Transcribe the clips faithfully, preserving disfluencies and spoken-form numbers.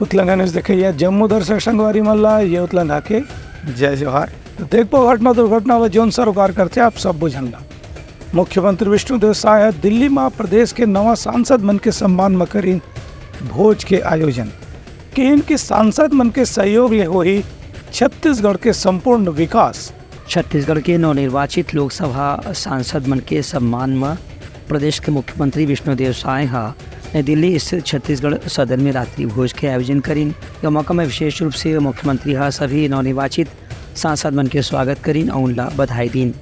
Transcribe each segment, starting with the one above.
उतलंघा news देखइया जम्मो दर्शक संगवारी मन ला ये उतलंघा के जय जोहार। तो देखबो घटना दुर्घटना ला जोन सरोकार करथे आप सब बुझन ला। मुख्यमंत्री विष्णुदेव साय ह दिल्ली म प्रदेश के नवा सांसद मन के सम्मान म करिन भोज के आयोजन। किहिन कि सांसद मन के सहयोग ले होही छत्तीसगढ़ के संपूर्ण विकास। छत्तीसगढ़ के नवनिर्वाचित लोकसभा सांसद मन के सम्मान म प्रदेश के मुख्यमंत्री विष्णुदेव साय ह नई दिल्ली स्थित छत्तीसगढ़ सदन में रात्रि भोज के आयोजन करिन। ये मौका में विशेष रूप से मुख्यमंत्री ह सभी नवनिर्वाचित सांसद मन के स्वागत करिन अउ उनला बधाई दीन।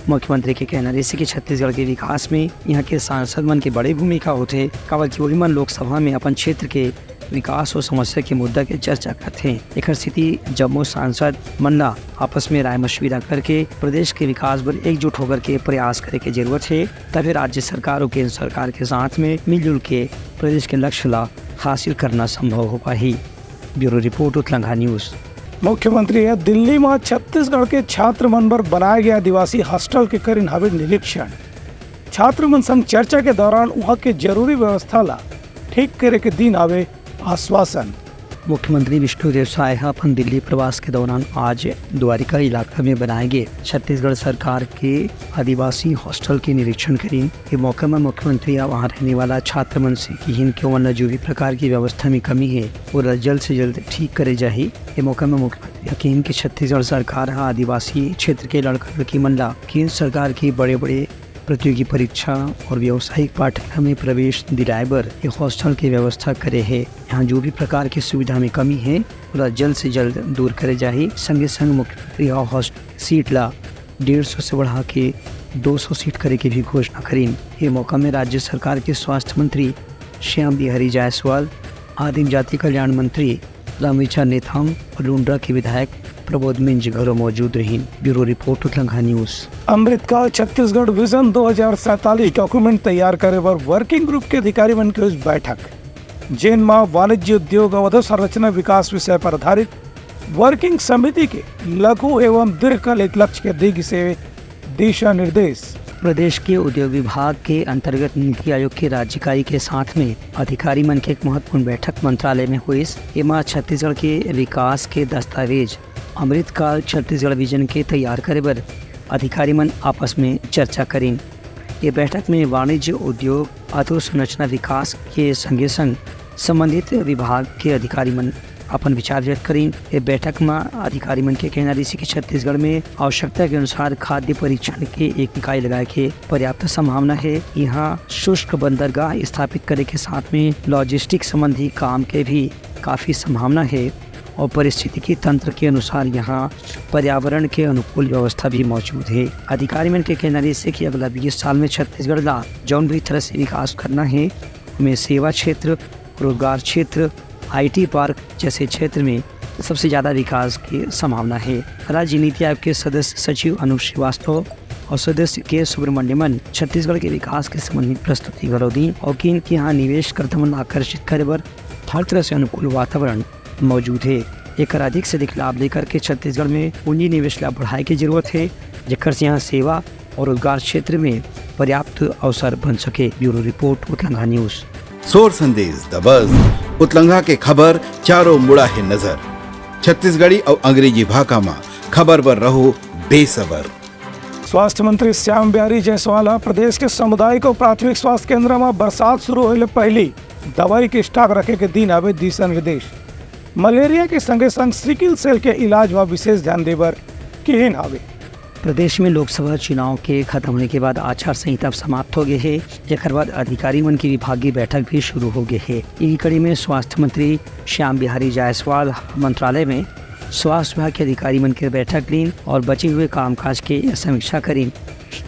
मुख्यमंत्री के कहना रहिस कि छत्तीसगढ़ के विकास में यहाँ के सांसद मन के बड़े भूमिका होथे, काबर कि वही मन लोकसभा में अपन क्षेत्र के विकास और समस्या के मुद्दा के चर्चा करथे। एकर सेती जम्मो सांसद मन ला आपस में राय मशविरा करके प्रदेश के विकास बर एकजुट होकर के प्रयास करे के जरूरत हे, तभे राज्य सरकार और केंद्र सरकार के साथ में मिलजुल के प्रदेश के लक्ष्य ला हासिल करना संभव हो पाही। Bureau report, Utlangha news. मुख्यमंत्री ह दिल्ली म छत्तीसगढ़ के छात्र मन बर बनाए गए आदिवासी हॉस्टल के करिन हवे निरीक्षण। छात्र मन संग चर्चा के दौरान उहाँ के जरूरी व्यवस्था ला ठीक करे के दीन हवे आश्वासन। मुख्यमंत्री विष्णुदेव साय ह अपन दिल्ली प्रवास के दौरान आज द्वारिका इलाका में बनाए गए छत्तीसगढ़ सरकार के आदिवासी हॉस्टल के निरीक्षण करिन। ये मौका में मुख्यमंत्री ह वहाँ रहने वाला छात्र मन से किहिन कि ओमन ला जो भी प्रकार की व्यवस्था में कमी हे, वो ला जल्द से जल्द ठीक करे जाही। ये मौका में मुख्यमंत्री ह किहिन कि छत्तीसगढ़ सरकार ह आदिवासी क्षेत्र के लड़का लड़की मन ला केंद्र सरकार की बड़े-बड़े प्रतियोगी परीक्षा और व्यावसायिक पाठ्यक्रम में प्रवेश दिलाए बर ये हॉस्टल के व्यवस्था करे हे। यहाँ जो भी प्रकार की सुविधा में कमी हे, ओला जल्द से जल्द दूर करे जाही। संगे संग मुख्यमंत्री ह हॉस्टल सीट ला डेढ़ सौ से बढ़ा के दो सौ सीट करे के भी घोषणा करिन। ये मौका में राज्य सरकार के स्वास्थ्य मंत्री श्याम बिहारी जायसवाल, आदिम जाति कल्याण मंत्री रामविचार नेताम और लुंड्रा के विधायक प्रबोध मिंज घलो मौजूद रहिन। Bureau report, Utlangha news. अमृतकाल छत्तीसगढ़ विजन दो हज़ार सैंतालीस डॉक्यूमेंट तैयार करे बर वर्किंग ग्रुप के अधिकारी मन के होइस बैठक, जेन म वाणिज्य उद्योग अउ अधोसंरचना विकास विषय पर आधारित वर्किंग समिति के लघु एवं दीर्घकालिक लक्ष्य के दे गिस हे दिशा निर्देश। प्रदेश के उद्योग विभाग के अंतर्गत नीति आयोग के राज्य इकाई के साथ में अधिकारी मन के एक महत्वपूर्ण बैठक मंत्रालय में होइस। एमा छत्तीसगढ़ के विकास के दस्तावेज अमृतकाल छत्तीसगढ़ विजन के तैयार करे बर अधिकारी मन आपस में चर्चा करिन। ये बैठक में वाणिज्य, उद्योग, अधोसंरचना विकास के संगे संग संबंधित विभाग के अधिकारी मन अपन विचार व्यक्त करिन। ये बैठक म अधिकारी मन के कहना रहिस कि छत्तीसगढ़ में आवश्यकता के अनुसार खाद्य परीक्षण के एक इकाई लगाए के पर्याप्त संभावना हे। यहाँ शुष्क बंदरगाह स्थापित करे के साथ में लॉजिस्टिक संबंधी काम के भी काफी संभावना हे और पारिस्थितिकी तंत्र के अनुसार यहाँ पर्यावरण के अनुकूल व्यवस्था भी मौजूद हे। अधिकारी मन के कहना रहिस कि अगला बीस साल में छत्तीसगढ़ ला जौन भी तरह से विकास करना हे, ओमे सेवा क्षेत्र, रोजगार क्षेत्र, आईटी पार्क जैसे क्षेत्र में सबसे ज्यादा विकास की संभावना हे। राज्य नीति आयोग के सदस्य सचिव अनूप श्रीवास्तव और सदस्य के सुब्रमण्यमन छत्तीसगढ़ के विकास के संबंधित प्रस्तुति घलो दीन और किहिन कि यहाँ निवेशकर्ता मन आकर्षित करे बर हर तरह से अनुकूल वातावरण मौजूद हे। एकर अधिक से अधिक लाभ लेकर के छत्तीसगढ़ में पूंजी निवेश ला बढ़ाए के जरूरत हे, जेकर से यहाँ सेवा और रोजगार क्षेत्र में पर्याप्त अवसर बन सके। Bureau report, Utlangha news. सोर संदेश, द बज, उतलंघा के खबर चारों मुड़ा हे नजर। छत्तीसगढ़ी अउ अंग्रेजी भाखा म खबर बर रहो बेसबर। स्वास्थ्य मंत्री श्याम बिहारी जायसवाल ह प्रदेश के सामुदायिक अउ प्राथमिक स्वास्थ्य केंद्र म बरसात शुरू होए ले पहिली दवाई के स्टॉक रखे के दीन हवे दिशा निर्देश। मलेरिया के संगे संग सिकिल सेल के इलाज म विशेष ध्यान दे बर किहिन हवे। प्रदेश में लोकसभा चुनाव के खत्म होने के बाद आचार संहिता समाप्त हो गए हे, जेकर बाद अधिकारी मन की विभागीय बैठक भी शुरू हो गए हे। इही कड़ी में स्वास्थ्य मंत्री श्याम बिहारी जायसवाल मंत्रालय में स्वास्थ्य विभाग के अधिकारी मन के बैठक लीन और बचे हुए कामकाज के समीक्षा करीन।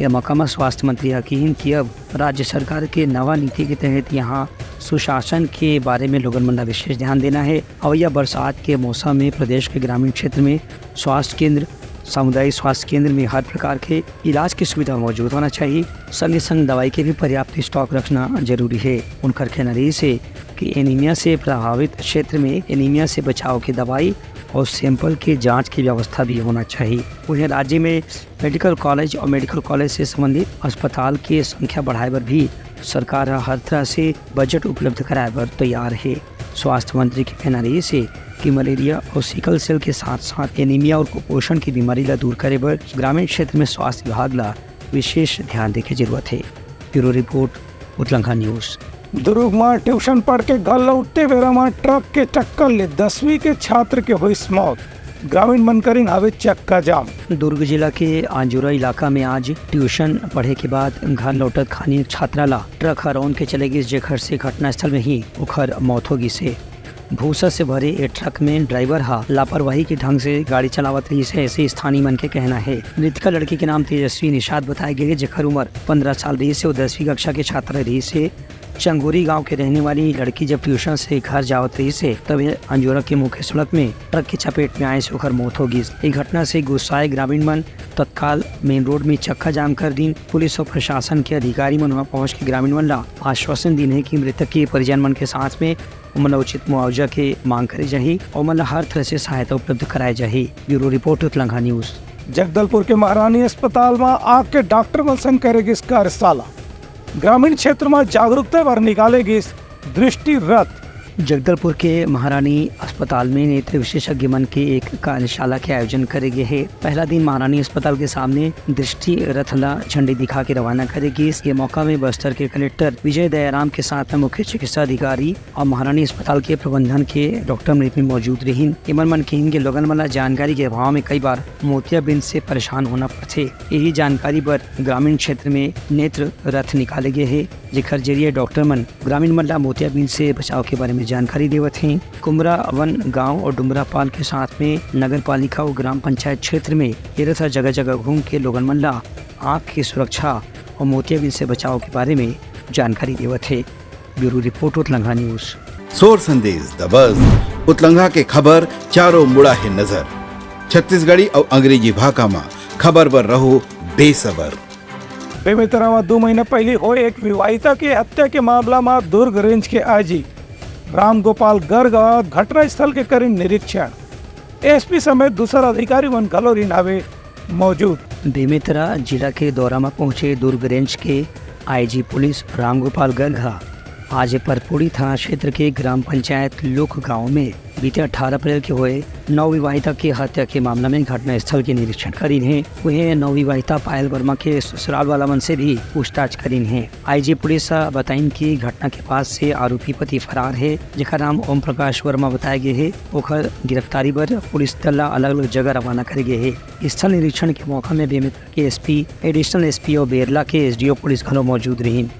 यह मौका म स्वास्थ्य मंत्री ह किहिन कि अब राज्य सरकार के नवा नीति के तहत यहाँ सुशासन के बारे में लोगन मन ला विशेष ध्यान देना हे। अवैया बरसात के मौसम में प्रदेश के ग्रामीण क्षेत्र में स्वास्थ्य केंद्र, सामुदायिक स्वास्थ्य केंद्र में हर प्रकार के इलाज की सुविधा मौजूद होना चाहिए। संगे संग दवाई के भी पर्याप्त स्टॉक रखना जरूरी हे। उनकर कहना रहिस हे कि एनीमिया से प्रभावित क्षेत्र में एनीमिया से बचाव के दवाई और सैंपल के जांच की व्यवस्था भी होना चाहिए। उन्हें राज्य में मेडिकल कॉलेज और मेडिकल कॉलेज से संबंधित अस्पताल की संख्या बढ़ाए बर भी सरकार ह हर तरह से बजट उपलब्ध कराए बर तैयार हे। स्वास्थ्य मंत्री के कहना रहिस हे कि मलेरिया अउ सिकल सेल के साथ-साथ एनीमिया अउ कुपोषण के बीमारी ला दूर करे बर ग्रामीण क्षेत्र में स्वास्थ्य विभाग ला विशेष ध्यान दे के जरूरत हे। Bureau report, Utlangha news. Durg म ट्यूशन पढ़ के घर लौटते बेरा म ट्रक के टक्कर ले दसवीं के छात्र के होइस मौत। ग्रामीण मन करिन हावे चक्का जाम। दुर्ग जिला के आंजुरा इलाका में आज ट्यूशन पढ़े के बाद घर लौटत खानी छात्रा ला ट्रक ह रौंद के चले गिस, जेखर से घटनास्थल में ही ओखर मौत हो गिस हे। भूसा से भरे ए ट्रक में ड्राइवर ह लापरवाही के ढंग से गाड़ी चलावत रहिस हे, ऐसे स्थानीय मन के कहना हे। मृतका लड़की के नाम तेजस्वी निषाद बताए गे हे, जेखर उम्र पन्द्रह साल रहिस हे अउ दसवीं कक्षा के छात्रा रहिस हे। चंगोरी गांव के रहने वाली लड़की जब ट्यूशन से घर जावत रहिस हे, तब ये अंजोरा के मुख्य सड़क में ट्रक के चपेट में आए से ओकर मौत हो गिस। ये घटना से गुस्साए ग्रामीण मन तत्काल मेन रोड में चक्का जाम कर दीन। पुलिस और प्रशासन के अधिकारी मन वहां पहुंच के ग्रामीण मन ला आश्वासन दीन हे कि मृतक के परिजन मन के साथ में ओमन ला उचित मुआवजा के मांग करे जाही और ओमन ला हर तरह से सहायता उपलब्ध कराए जाही। Bureau report, Utlangha news. Jagdalpur के महारानी अस्पताल म आके डॉक्टर मन संग करे गिस कार्यशाला। ग्रामीण क्षेत्र म जागरूकता बर निकाले गिस दृष्टि रथ। जगदलपुर के महारानी अस्पताल में नेत्र विशेषज्ञ मन के एक कार्यशाला के आयोजन करे गे हे। पहला दिन महारानी अस्पताल के सामने दृष्टि रथ ला झंडी दिखा के रवाना करे गिस। ये मौका में बस्तर के कलेक्टर विजय दयाराम के साथ में मुख्य चिकित्सा अधिकारी और महारानी अस्पताल के प्रबंधन के डॉक्टर मन भी मौजूद रहिन। एमन मन कहिन के लोगन मन ला जानकारी के अभाव में कई बार मोतियाबिंद से परेशान होना पड़थे। यही जानकारी बर ग्रामीण क्षेत्र में नेत्र रथ निकाले गे हे, जेकर जरिए डॉक्टर मन ग्रामीण मन ला मोतियाबिंद से बचाव के बारे में जानकारी देवत हें। कुमरा वन गांव और डुमरापाल के साथ में नगर पालिका और ग्राम पंचायत क्षेत्र में ये रथ जगह-जगह घूम के लोगन मन ला आंख की सुरक्षा और मोतियाबिंद से बचाव के बारे में जानकारी देवत हे। Bureau report, Utlangha news. सोर संदेश दबस, उतलंघा के खबर चारों मुड़ा हे नजर। छत्तीसगढ़ी अउ अंग्रेजी भाखा म खबर बर रहो बेसबर। बेमेतरा म दू महीना पहिली होए एक विवाहिता के हत्या के मामला म दुर्ग रेंज के आईजी रामगोपाल गर्ग ह घटनास्थल के करिन निरीक्षण। एसपी समेत दूसर अधिकारी मन घलो रिन हावे मौजूद। बेमेतरा जिला के दौरा म पहुंचे दुर्ग रेंज के आईजी पुलिस रामगोपाल गर्ग ह आज परपुड़ी थाना क्षेत्र के ग्राम पंचायत लोक गांव में बीते अठारह अप्रैल के होए नवविवाहिता के हत्या के मामला में घटनास्थल के निरीक्षण करीन हे। उहें नवविवाहिता पायल वर्मा के ससुराल वाला मन से भी पूछताछ करीन हे। आईजी पुलिस ह बताइन कि घटना के बाद से आरोपी पति फरार हे, जेकर नाम ओम प्रकाश वर्मा बताए गे हे। ओकर गिरफ्तारी बर पुलिस दल ला अलग-अलग जगह रवाना करे गे हे। स्थल निरीक्षण के मौका में बेमेतरा के एसपी, एडिशनल एसपी और बेरला के एसडीओ पुलिस घलो मौजूद रहिन।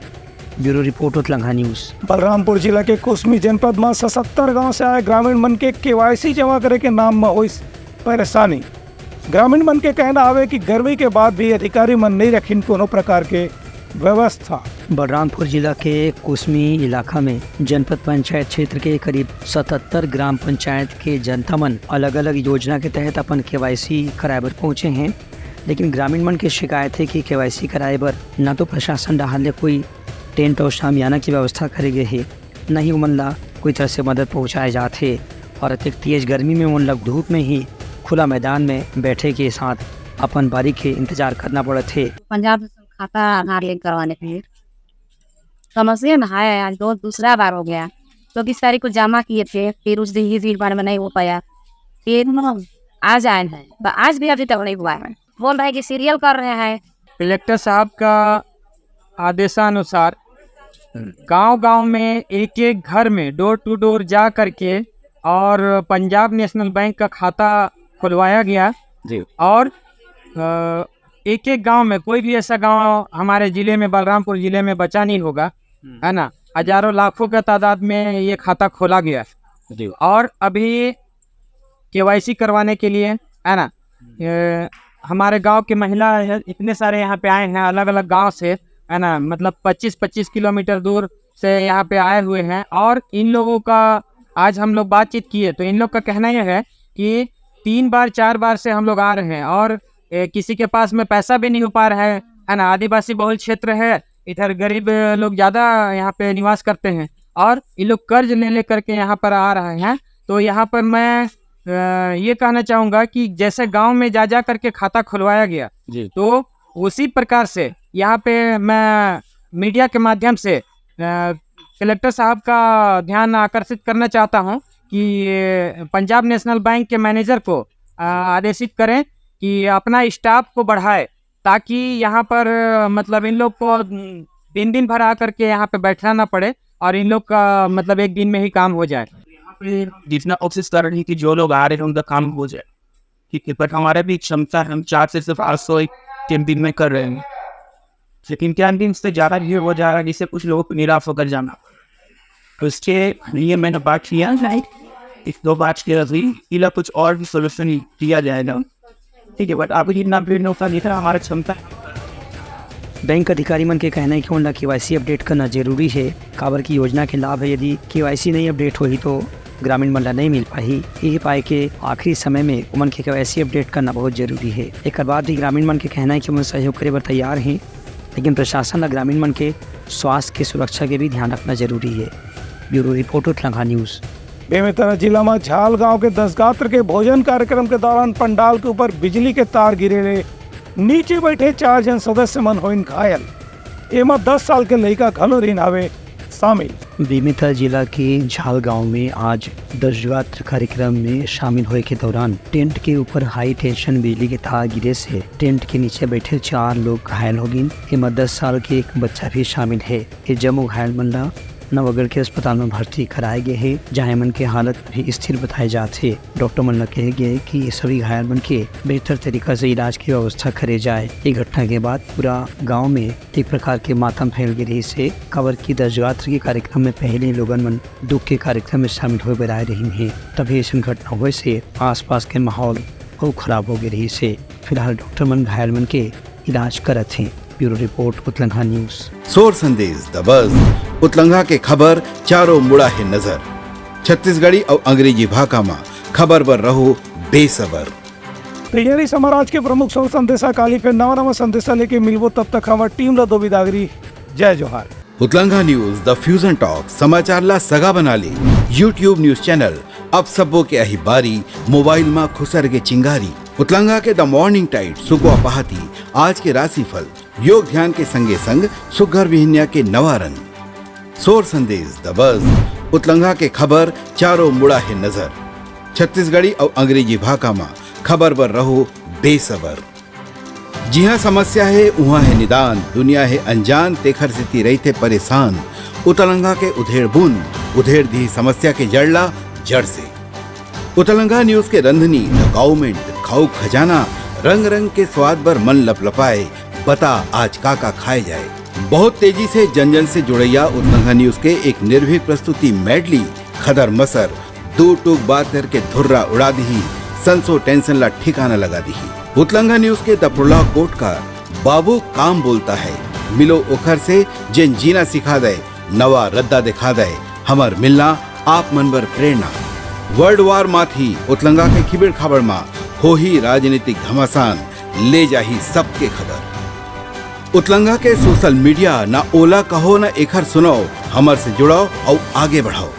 Bureau report, Utlangha news. Balrampur जिला के कुसमी जनपद म सतहत्तर गांव से आए ग्रामीण मन के केवाईसी जमा करे के नाम म होइस परेशानी। ग्रामीण मन के कहना हवे कि गर्मी के बाद भी अधिकारी मन नइ रखिन कोनो प्रकार के व्यवस्था। बलरामपुर जिला के कुसमी इलाका में जनपद पंचायत क्षेत्र के करीब सतहत्तर ग्राम पंचायत के जनता मन अलग-अलग योजना के तहत अपन केवाईसी कराए बर पहुंचे हें, लेकिन ग्रामीण मन के शिकायत हे कि केवाईसी कराए बर न तो प्रशासन डहार ले कोई टेंट और शामियाना की व्यवस्था करे गे हे, न ही उमन ला कोई तरह से मदद पहुंचाए जात हे और अतेक तेज गर्मी में उमन ला धूप में ही खुला मैदान में बैठे के साथ अपन बारी के इंतजार करना पड़त हे। पंजाब से खाता आधार लिंक करवाने के लिए समस्या ना है, आज दो, दूसरा बार हो गया। चौबीस तारीख को जमा किए थे, फिर उस दिन, इस दिन बार में नहीं हो पाया, फिर आज आए हैं, ब-, आज भी अभी तक नहीं हुआ है। बोल रहे हैं कि सीरियल कर रहे हैं। कलेक्टर साहब का आदेशानुसार गांव-गांव में एक-एक घर में door to door जा करके और पंजाब नेशनल बैंक का खाता खुलवाया गया। जी। और, अ, एक-एक गांव में, कोई भी ऐसा गांव हमारे जिले में, बलरामपुर जिले में बचा नहीं होगा, हम्म। है ना? हजारों लाखों के तादाद में ये खाता खोला गया। जी। और अभी केवाईसी करवाने के लिए, है ना, हम्म। ये हमारे गांव के महिला है, इतने सारे यहाँ पे आए हैं अलग-अलग गांव से, है ना, मतलब पच्चीस पच्चीस किलोमीटर दूर से यहाँ पे आए हुए हैं। और इन लोगों का आज हम लोग बातचीत किए तो इन लोग का कहना यह है कि तीन बार, चार बार से हम लोग आ रहे हैं और, ए, किसी के पास में पैसा भी नहीं हो पा रहा है, है ना। आदिवासी बहुल क्षेत्र है, इधर गरीब लोग ज़्यादा यहाँ पे निवास करते हैं और ये लोग कर्ज ले लेकर के यहाँ पर आ रहे हैं। तो यहाँ पर मैं, अ, ये कहना चाहूँगा कि जैसे गांव में जा जा करके खाता खुलवाया गया, जी। तो उसी प्रकार से यहाँ पे मैं मीडिया के माध्यम से, अ, कलेक्टर साहब का ध्यान आकर्षित करना चाहता हूँ कि पंजाब नेशनल बैंक के मैनेजर को, आ, आदेशित करें कि अपना स्टाफ को बढ़ाए, ताकि यहाँ पर, मतलब, इन लोग को दिन दिन भर आ करके यहाँ पे बैठना ना पड़े और इन लोग का, मतलब, एक दिन में ही काम हो जाए। यहाँ पे जितना कोशिश कर रही कि जो लोग आ रहे हैं उनका काम हो जाए, ठीक है, बट हमारा भी क्षमता है, हम चार से सिर्फ आठ सौ एक दिन में कर रहे हैं, लेकिन क्या दिन से ज़्यादा भीड़ हो जा रहा है, जिससे कुछ लोगों को निराश होकर जाना पड़ा। तो इसके लिए मैंने बात किया, इस दो बात के अभी इला कुछ और भी सोल्यूशन दिया जाएगा, ठीक है, बट अभी जितना भीड़ होता दिख रहा हमारा क्षमता है। बैंक अधिकारी मन के कहना है कि ओन ला केवाईसी अपडेट करना जरूरी है, काबर की योजना के लाभ है, यदि केवाईसी नहीं अपडेट होही तो ग्रामीण मन ला नहीं मिल पाही। यही पाए के आखिरी समय में ओमन के केवाईसी अपडेट करना बहुत जरूरी है। एकर बाद भी ग्रामीण मन के कहना है कि ओमन सहयोग करे बर तैयार हैं, लेकिन प्रशासन ला ग्रामीण मन के स्वास्थ्य के सुरक्षा के भी ध्यान रखना जरूरी है। Bureau report, Utlangha news. Bemetara जिला म झाल गांव के दस गात्र के भोजन कार्यक्रम के दौरान पंडाल के ऊपर बिजली के तार गिरे ले नीचे बैठे चार झन सदस्य मन होइन घायल। एमा दस साल के लइका घलो रिन हावे शामिल। बेमेतरा जिला के झाल गांव में आज दस गात्र कार्यक्रम में शामिल होए के दौरान टेंट के ऊपर हाई टेंशन बिजली के तार गिरे से टेंट के नीचे बैठे चार लोग घायल हो गिन। एमा दस साल के एक बच्चा भी शामिल है। ये जम्मो घायल मन ला नवागढ़ के अस्पताल में भर्ती कराए गए हे, जहां एमन के हालत भी स्थिर बताए जात हे। डॉक्टर मन ला कहे गए हे कि ये सभी घायल मन के बेहतर तरीका से इलाज की व्यवस्था करे जाए। ये घटना के बाद पूरा गांव में एक प्रकार के मातम फैल गए रहिस हे, काबर की दस गात्र के कार्यक्रम में पहले ही लोगन मन दुख के कार्यक्रम में शामिल होए बर आए रहिन हे, तभी ऐसन घटना होए से आसपास के माहौल अउ खराब हो गए रहिस हे। फिलहाल डॉक्टर मन घायल मन के इलाज करत हे। Bureau report, Utlangha news. सोर संदेश, द बज, उतलंघा के खबर चारों मुड़ा हे नजर। छत्तीसगढ़ी अउ अंग्रेजी भाखा म खबर बर रहो बेसबर। तैयारी समाज के प्रमुख सोर संदेशा काली फिर नवा नवा संदेशा लेके मिलबो, तब तक हमर टीम ला दो बिदागरी। जय जोहार। उतलंघा न्यूज, द फ्यूजन टॉक, समाचार ला सगा बना ले। YouTube न्यूज चैनल, अब सबो के अही बारी, मोबाइल मा खुसर के चिंगारी। उतलंघा के द मॉर्निंग टाइड, सुकवा पहाती, आज के राशिफल, योग ध्यान के संगे संग सुग्घर बिहनिया के नवा रंग। सोर संदेश, द बज, उतलंघा के खबर चारों मुड़ा हे नजर। छत्तीसगढ़ी अउ अंग्रेजी भाखा मा खबर बर रहो बेसबर। जिहां समस्या हे, उहां हे निदान, दुनिया हे अनजान, तेखर सेती रहिथे परेशान। उतलंघा के उधेड़ बुन, उधेड़ दिही समस्या के जड़ ला जड़ से। उतलंघा न्यूज के रंधनी, द काउमेंट, खाऊ खजाना, रंग रंग के स्वाद बर मन लपलपाए, बता आज का का खाए जाए। बहुत तेजी से जन जन से जुड़ैया उतलंघा न्यूज के एक निर्भीक प्रस्तुति मेडली, खदर मसर, दू टूक बात करके धुर्रा उड़ा दिही, संसो टेंशन ला ठिकाना लगा दिही। उतलंघा न्यूज के दफुड़ला कोटकार, बाबू काम बोलता है, मिलो ओखर से जेन जीना सिखा दे, नवा रद्दा दिखा दे, हमर मिलना आप मन बर प्रेरणा। वर्ल्ड वार माथी उतलंघा के खिबिड़ खाबड़ मा होही राजनीतिक घमासान, ले जाही सबके खबर। उतलंघा के सोशल मीडिया, ना ओला कहो ना एखर सुनो, हमर से जुड़ो अउ आगे बढ़ो।